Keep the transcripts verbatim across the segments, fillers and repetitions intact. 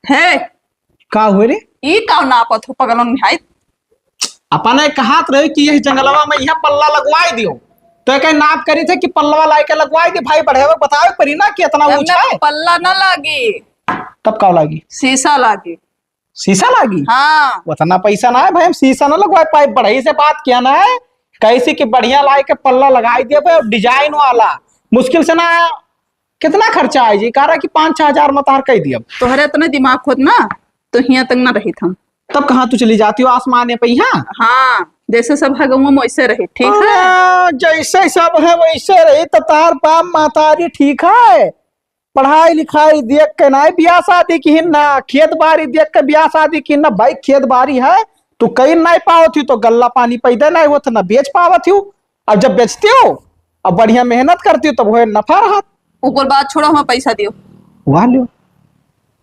हे, का हुए रे? ई का नापत हो पगलों निहाइत? अपने कहत रहे कि यही जंगलवा में यहाँ पल्ला लगवाई दियो, तो एक नाप करी थे कि पल्लवा लाई के लगवाई दे भाई, बढ़े बतावे परी ना कि इतना हमने ऊंचा है। पल्ला ना लागी। तब का लागी? शीशा लागी। शीशा लागी? हाँ। उतना पैसा ना है भाई, हम शीशा ना लगवाए पाए। बढ़ई से बात किया ना है, कैसे कि बढ़िया लाई के पल्ला लगाई दिए भाई, और डिजाइन वाला। मुश्किल से ना कितना खर्चा आई जी? कह रहा कि पाँच छह हजार में तार कह दिया। तोहरे इतने दिमाग होत ना, तो हियां तक ना रहित हम। तब कहाँ तू चली जाती हो आसमान पे यहाँ? हाँ, जैसे सब है गाँव में वैसे रही, ठीक है? अरे, जैसे सब है वैसे रही, तो तार बाप मातारी ठीक है। पढ़ाई लिखाई देख के ना बियाह शादी की ना, खेत बाड़ी देख के बियाह शादी की ना। भाई, खेत बाड़ी है, तू कहीं नहीं पावत ही तो गल्ला पानी पैदा नहीं होत, ना बेच पावत ही। अब जब बेचती हो, अब बढ़िया मेहनत करती हो, तब वह नफा रहत। ऊपर बात छोड़ो, हमें पैसा दियो। वाह लियो,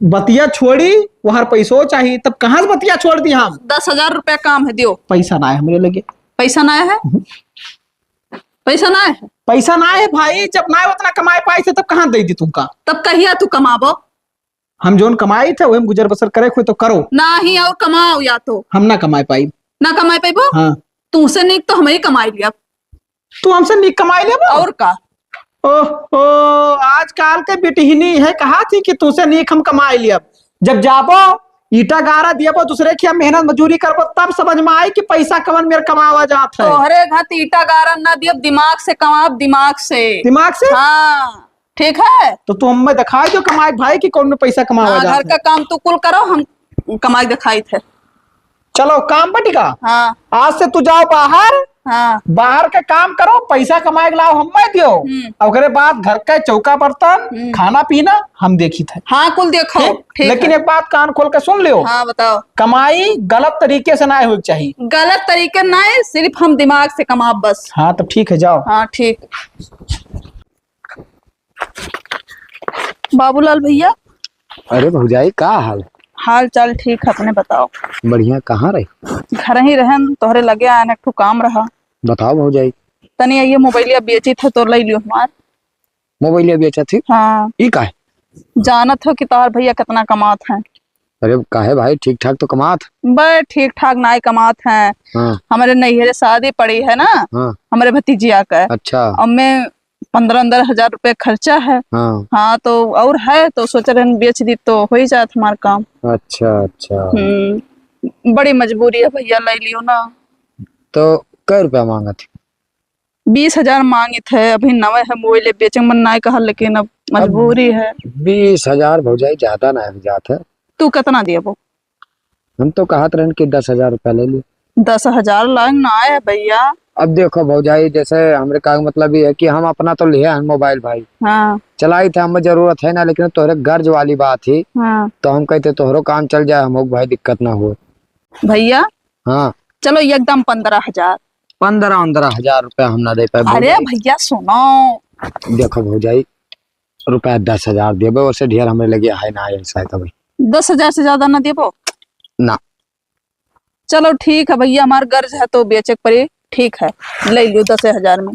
बतिया छोड़ी, वहार पैसो चाहिए, तब कहाँ से बतिया छोड़ दी हम? दस हजार रुपया काम है, दियो। पैसा ना है हमरे लगे। पैसा ना है? हम्म। पैसा ना है? पैसा ना है भाई, जब ना उतना कमाए पाई थे, तब कहाँ दे दी तुमका? तब कहिया तू कमाबो? हम जोन कमाई थे, वही में गुजर बसर करे कोई तो करो। ना ही और कमाओ या तो। हम ना कमाए पाई। ना कमाए पाइबो? हाँ। तुमसे नीक तो हम ही कमाई लिया। तू हमसे नीक कमाई लेबो? और का? ओहो, आजकल के बिटिहनी है, कहा थी कि तुमसे नीक हम कमाई लियब। जब जाबो, ईटा गारा दियबो, दूसरे के यहाँ मेहनत मजूरी करबो, तब समझ में आई कि पैसा कवन मेर कमावा जात है। तोहरे घर त ईटा गारा ना दियब, दिमाग से कमाब, दिमाग से। दिमाग से? हाँ, ठीक है। तो तू हमें दिखाई दो कमाई भाई कि कौन में पैसा कमावा हाँ, जात घर है। का काम तू कुल करो, हम कमाई दिखाई थे। चलो, काम बटिका। हाँ। आज से तू जाओ बाहर, हाँ। बाहर के काम करो, पैसा कमाए के लाओ, हमें दियो। हम्म। और ओकरे बाद घर के चौका बर्तन, हम्म। खाना पीना हम देखी थे। हाँ, कुल देखो, ठीक? ठीक लेकिन है। एक बात कान खोल के सुन लियो। हाँ, बताओ। कमाई गलत तरीके से ना होए के चाहिए। गलत तरीके ना है, सिर्फ हम दिमाग से कमाब बस। हाँ, तो ठीक है, जाओ। हाँ, ठीक। बाबूलाल भैया। अरे भौजाई, का हाल? हाल चाल ठीक है, अपने बताओ। बढ़िया, कहाँ रही? घर ही रहन, तोहरे लगे आन, एक ठो काम रहा। बताओ भौजाई। तनी ये मोबाइलिया बेची थे तो ले लियो हमार। मोबाइलिया बेचा थी? हाँ। ई का है? जानत हो कि तोहर भैया कितना कमात है? अरे काहे भाई, ठीक ठाक तो कमात। बे ठीक ठाक नाय कमात है। हाँ। हमारे नैहरे शादी पड़ी है ना, हाँ। हमारे भतीजिया का। अच्छा। और मैं पन्द्रह पन्द्रह हजार रुपये खर्चा है। हाँ। हाँ, तो और है तो सोच रहे हैं बेच दी तो हो ही जात हमार काम। अच्छा, अच्छा। हम्म, बड़ी मजबूरी है भैया, ले लियो ना। तो कै रुपया मांगत है? बीस हजार मांगित है, अभी नवे है मोबाइल बेचे मन नाय कहल, लेकिन अब अब मजबूरी है। बीस हजार भौजाई ज्यादा ना हो जात है। तू कितना देबो? हम तो कहत रहन कि दस हजार रुपया ले ली। दस हजार लायक ना है भैया। अब देखो भौजाई, जैसे हमरे का मतलब ये है कि हम अपना तो लिए हैं मोबाइल भाई, हाँ। चलाई थे, हमें जरूरत है ना, लेकिन तोहरे गर्ज वाली बात ही, हाँ। तो हम कहते तोहरो काम चल जाए, हमको भाई दिक्कत ना हो। भैया, हाँ। चलो एकदम पन्द्रह हजार। पन्द्रह, पन्द्रह हजार रुपया हम ना दे पाए अरे भौजाई। भैया सुनो। देखो भौजाई, रुपया दस हजार देबे, ओसे ढेर हमरे लगे है ना, ऐसा है तो भाई। दस हजार से ज्यादा ना देबो? ना। चलो ठीक है भैया, हमार गर्ज है तो बेचे के पड़ी। ठीक है, ले लियो दस हजार में।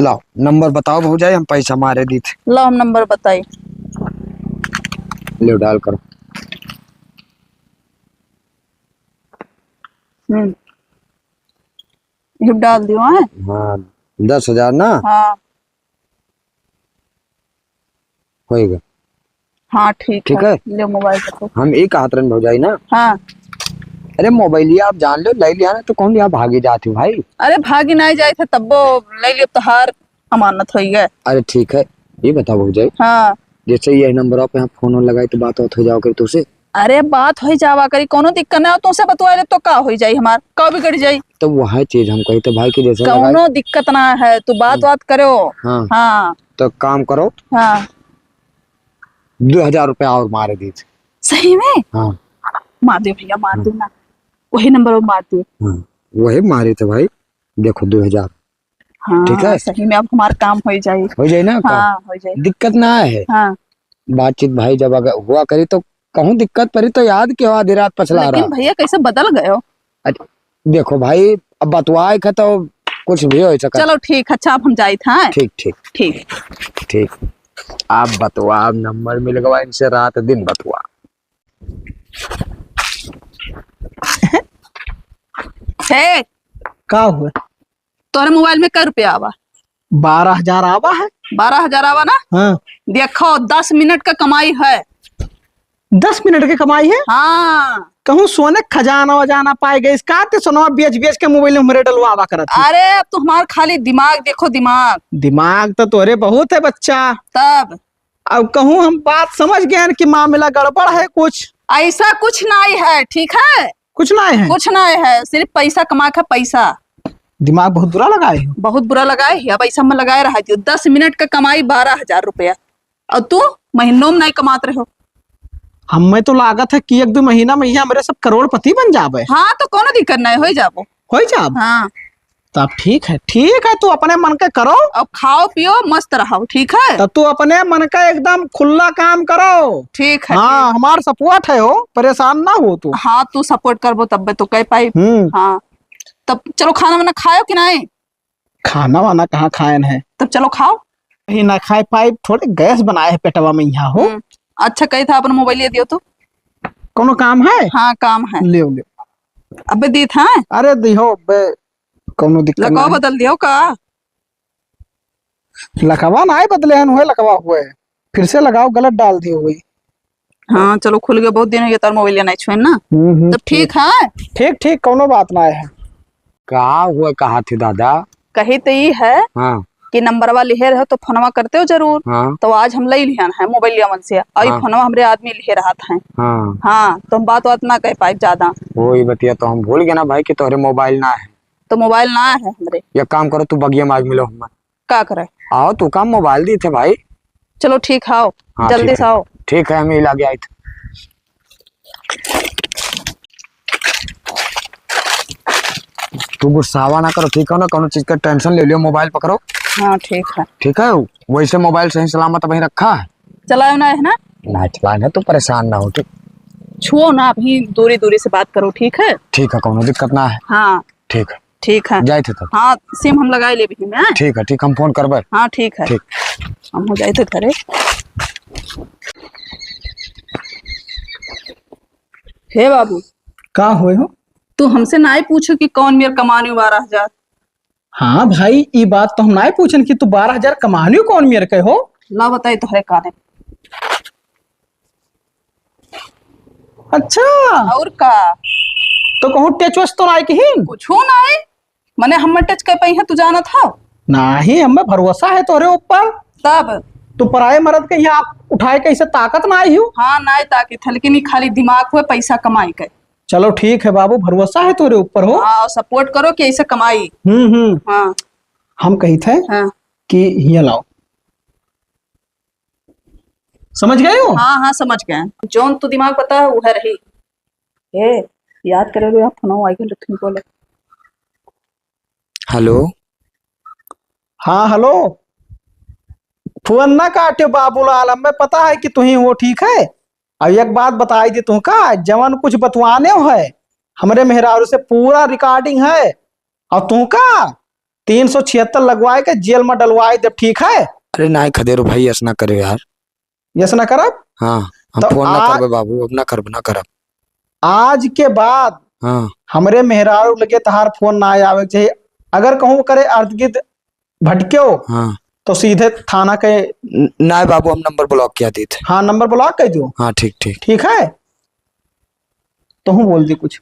लाओ नंबर बताओ भौजाई, हम पैसा मारे दी थे। लाओ हम नंबर बताई। ले डायल करो। हम्म, ये डाल दियो, हैं? हाँ, दस हजार ना? हाँ। होएगा। हाँ, ठीक ठीक है। है? ले मोबाइल रखो। हम ई कहत रहन भौजाई ना। हाँ। अरे मोबाइलिया आप जान लो, ले लिया ना तो कौन यहाँ भागी जाती हो भाई? अरे भागी नहीं जाए थे तब्बो ले लियो, तोहार अमानत होई गए। अरे ठीक है, ये बताओ भौजाई। हाँ। जैसे ये नंबर पे हम फोन लगाई तो बात बात हो जाओ कर तुझसे। अरे बात हो जावा करी, कोनो दिक्कत ना हो, तुमसे बतवा ले तो का हो जाई, हमार का बिगड़ जाई? तो वह चीज हम कही तो भाई की जैसे लगाई। कोनो दिक्कत ना है, तू बात हम्म। बात करो। हाँ। हाँ। तो काम करो। हाँ। दो हजार रुपया और मारे दीजिए। सही में? हाँ। मार दे भैया, मार हाँ। दे ना। वही नंबर पर मार दे। हाँ, वही मारे थे भाई। देखो, दो हजार। हाँ, ठीक है? सही में अब हमार काम हो जाई। हो जाई ना काम? हाँ, हो जाई। दिक्कत ना है। हाँ। बातचीत भाई जब अगर हुआ करी तो कहूँ दिक्कत पड़ी तो याद के हो आधी रात पछला लेकिन रहा। भैया कैसे बदल गए हो? अरे, देखो भाई, अब बतवाए के तो कुछ भी हो सकता। चलो ठीक, अच्छा, अब हम जाइत हैं। ठीक, ठीक। ठीक। ठीक। आप बतवा, अब नंबर मिल गवा इनसे, रात दिन बतवा। हे, का हुआ? तोहरे मोबाइल में कै रुपया आवा? बारह हजार आवा है। बारह हजार आवा ना? हाँ। देखो, दस मिनट का कमाई है। दस मिनट के कमाई है? हाँ। कहूँ सोने क खजाना वजाना पाए गए, इसका ते सोनवा बेच बेच के मोबाइल में हमरे डलवावा करत है। अरे, अब तो हमार खाली दिमाग देखो, दिमाग। दिमाग तो तोरे बहुत है, बच्चा। तब? अब कहूँ हम बात समझ गए हैं कि मामला गड़बड़ है कुछ। ऐसा कुछ नहीं है, ठीक है? कुछ नहीं है? कुछ नहीं है, सिर्फ पैसा कमा के पैसा। दिमाग बहुत बुरा लगाए हो। बहुत बुरा लगाए है, अब ऐसा में लगाए रहा जो दस मिनट का कमाई बारह हजार रुपया, और तू महीनों में नहीं कमात रहो। हमें तो लागत है कि एक दो महीना में ही हमरे सब करोड़पति बन जाबे। हाँ, तो कोनो दिक्कत नहीं, हो जाबो। हो जाब? हाँ। तब ठीक है, ठीक है, तू अपने मन के करो। अब खाओ पियो, मस्त रहो, ठीक है? तब तू अपने मन का एकदम खुला काम करो। ठीक है, हाँ, ठीक। हमार सपोर्ट है हो, परेशान ना हो तू। हाँ, तू सपोर्ट करबो तब तो कह पाई। हम्म। हाँ, तब चलो खाना वाना खायो कि नहीं? खाना वाना कहाँ खाएन है? तब चलो खाओ। ही ना खाए पाई, थोड़े गैस बनाए है पेटवा में यहाँ हो। हम्म, अच्छा कही था, अपन मोबाइल ये दियो तो। कोनो काम है? हाँ, काम है। ले, ले। अबे दी था। अरे दिहो बे, कौनो दिक्कत लगाओ, नहीं। बदल दियो का? लकवा नाय बदले हन, उहे लकवा हुए। फिर से लगाओ, गलत डाल दिए हुए। हाँ, चलो खुल गया, बहुत दिन हो गया तार मोबाइल नहीं छुए ना। हम्म, हम्म, तब ठीक ठीक। है। ठीक, ठीक, कौनो बात ना है। का हुआ, कहा थी दादा? कही तो ई है हाँ। कि नंबरवा लिहे रहो तो फोनवा करते हो जरूर। हाँ। तो आज हम ले लिहन है मोबाइल यमन से, और ई हाँ। फोनवा हमरे आदमी लिहे रहत है। हाँ। हाँ, तो हम बात बात ना कह पाए ज्यादा। वो ई बतिया तो हम भूल गए ना भाई कि तोहरे मोबाइल ना है। तो मोबाइल ना है हमरे। एक काम करो, तू बगिया में आज मिलो हमें। का करे? आओ, तू का मोबाइल दी थे भाई। चलो ठीक है, आओ, हाँ, जल्दी ठीक से है। आओ। ठीक है, हम ही लागे आई थे। तू गुस्सावा ना करो, ठीक है ना? कौनो चीज का टेंशन ले लियो, मोबाइल पकड़ो। हाँ, ठीक है। ठीक है, वैसे मोबाइल सही सलामत वहीं रखा है। चलाओ ना, है ना? ना चलाए ना, तू परेशान ना हो, ठीक? छुओ ना, अभी दूरी दूरी से बात करो, ठीक है? ठीक है, कौनो दिक्कत ना है। हाँ। ठीक है। ठीक है। जाए थे तब। हाँ, सिम हम लगाए ले भी में। ठीक है, ठीक, हम फोन करबे। हाँ, ठीक है। ठीक। हम हो जाए थे घरे। हे बाबू। का होए हो? तू हमसे नाई पूछो कि कौन मेर कमाने बारह हजार? हाँ भाई, ई बात तो हम नाई पूछन कि तू बारह हजार कमाने कौन मेर के हो? ला बताई तोहरे काने। अच्छा। और का? तो कहूँ टेच वेच तो नाई कहीं? कुछू नाई। मने हम्मे टच कर पाई है, तू जानत हो? नाही, हम्मे भरोसा है तोहरे ऊपर। तब? तू पराए मर्द के यहाँ उठाए के ऐसे ताकत ना आई हो। हाँ, ना ताकत है, लेकिन ये खाली दिमाग हुए पैसा कमाई के। चलो ठीक है बाबू, भरोसा है तोहरे ऊपर हो। हाँ, और सपोर्ट करो कि ऐसे कमाई। हम्म, हम्म। हाँ। हम कही थे हाँ। कि हियाँ लाओ। समझ गए हो? हाँ, हाँ, समझ गए। जौन तू दिमाग बता है, वो है रही। ए, याद करे लो, आप फोन आई गए, लक्ष्मी बोले। हेलो। हाँ, हेलो। फोन ना काट्यो बाबूलाल, हमें पता है कि तुही हो, ठीक है? अब एक बात बताई दी तुहका, जवन कुछ बतवाने हो है, हमरे मेहरारू से पूरा रिकॉर्डिंग है। और तुहका तीन सौ छिहत्तर लगवाए के जेल में डलवाए देब, ठीक है? अरे नाय खदेरू भाई, ऐसा ना करे यार। यस ना करब? हाँ, हम तो फोन ना आ-, करबे बाबू, अब ना करब, ना करब। आज के बाद हाँ। हमरे मेहरारू लगे तहार फोन ना आवे के चाहिए। अगर कहूँ करे अर्ध गिर्द भटक्यो, हाँ। तो सीधे थाना के न-, नाय बाबू, हम नंबर ब्लॉक किया दीत। हाँ, नंबर ब्लॉक कर दो। हाँ, ठीक, ठीक। ठीक है? तो हूँ बोल दी कुछ।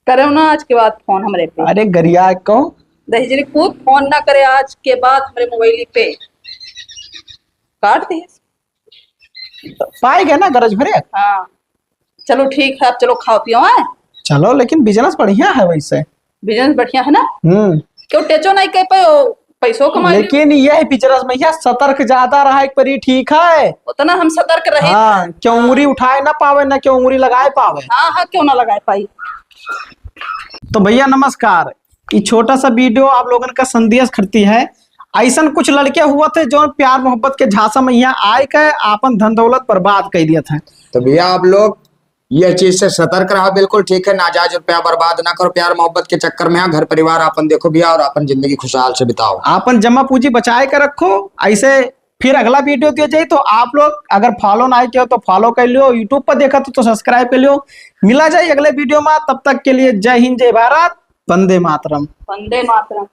करो ना आज के बाद फोन हमरे पे। अरे गरिया कहो। दहिजरी पूत फोन ना करे आज के बाद हमरे मोबाइल पे। काट दे। पाए गए ना गरज भरे। हाँ। चलो ठीक है, अब चलो खाओ पियो, हैं? चलो, लेकिन बिजनेस बढ़िया है वैसे। बिजनेस बढ़िया है ना? हम्म। क्यों टेचो नहीं कह पाए, पैसों कमा लियो। लेकिन यह बिजनेस में यह सतर्क ज्यादा रहा एक परी, ठीक है? उतना हम सतर्क रहे। हाँ, क्यों उंगली उठाए ना पावे, ना क्यों उंगली लगाए पावे। हाँ, हाँ, क्यों ना लगाए पाई। तो भैया नमस्कार, ये छोटा सा वीडियो आप लोगन का संदेश खरती है। ऐसन कुछ लड़के हुआ थे जो प्यार मोहब्बत के झांसा में यहाँ आए के आपन धन दौलत बर्बाद कर दिया था। तो भैया आप लोग यह चीज से सतर्क रहा, बिल्कुल ठीक है, नाजायज रुपया बर्बाद ना करो प्यार मोहब्बत के चक्कर में। हाँ, घर परिवार आपन देखो भैया और आपन जिंदगी खुशहाल से बिताओ। आपन जमा पूंजी बचाए के रखो, ऐसे फिर अगला video दिया जाए, तो आप लोग अगर follow ना किया हो तो follow कर लियो, YouTube पर देखा तो, तो subscribe कर लियो। मिला जाए अगले video में, तब तक के लिए जय हिंद, जय भारत, वंदे मातरम। वंदे मातरम।